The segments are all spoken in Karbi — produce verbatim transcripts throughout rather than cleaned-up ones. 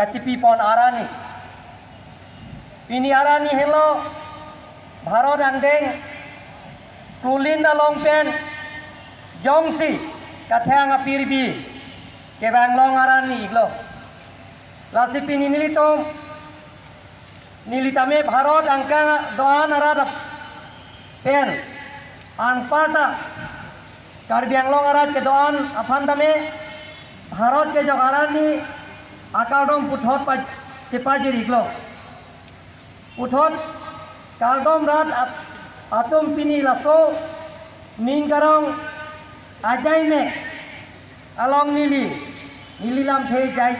Kachipi pon arni. Pini arni henlo Bharat angdeng krulin along pen jongsi kathang apirbi kevang long arni iklo. Lasi pini nelitum, neli tame Bharat angkang do-an arat pen anparta Karbi Anglong arat kedo-an aphan tame Bharat kejok arni akardom puthot pa-, chepajir iklo. Puthot kardom rat at-, atum pini laso ning karong ajai mek along neli, neli lamthe Jai,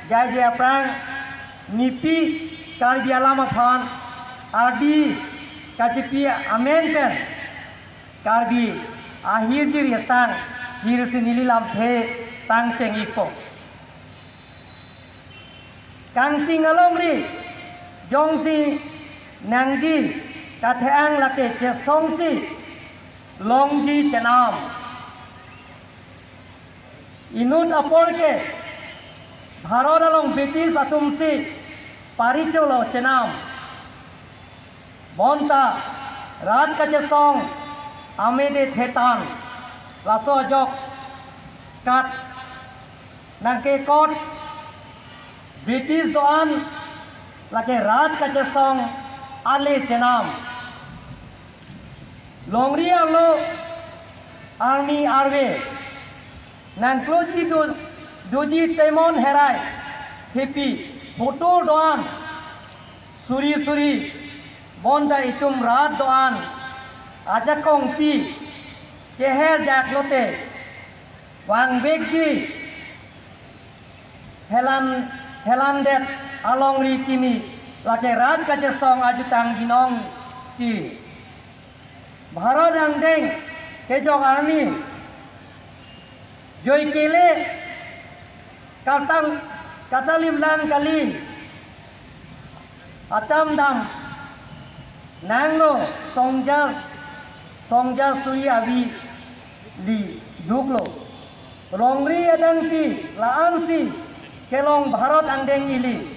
Jai Jai aphrang, nipi Karbi alam aphan ardi kachipi amen pen Karbi ahirjir esang hirsi neli lamthe pangcheng ikpo. Kangting alongri jongsi nangji kathang lake chesongsi longji chenam. Inut apor ke Bharat along British atumsi paricholo chenam. Bonta rat kachesong amede thetan laso ajok kat nangkekot British do-an lake rat kachesong ale chenam. Longri arlo arni arve nangkloji do-, doji Temon Herai thepi photo do-an suri suri bonta itum rat do-an ajakong pi cheher jak lote vangvekji helan, helandet alongri kimi lake rat kachesong ajutang binong ti. Bharat angdeng kejok arni joikele katang katalim lang kali acham dam nanglo songjar songjar sui avi li duklo. Longri adang ti la-ansi kelong Bharat angdeng ili.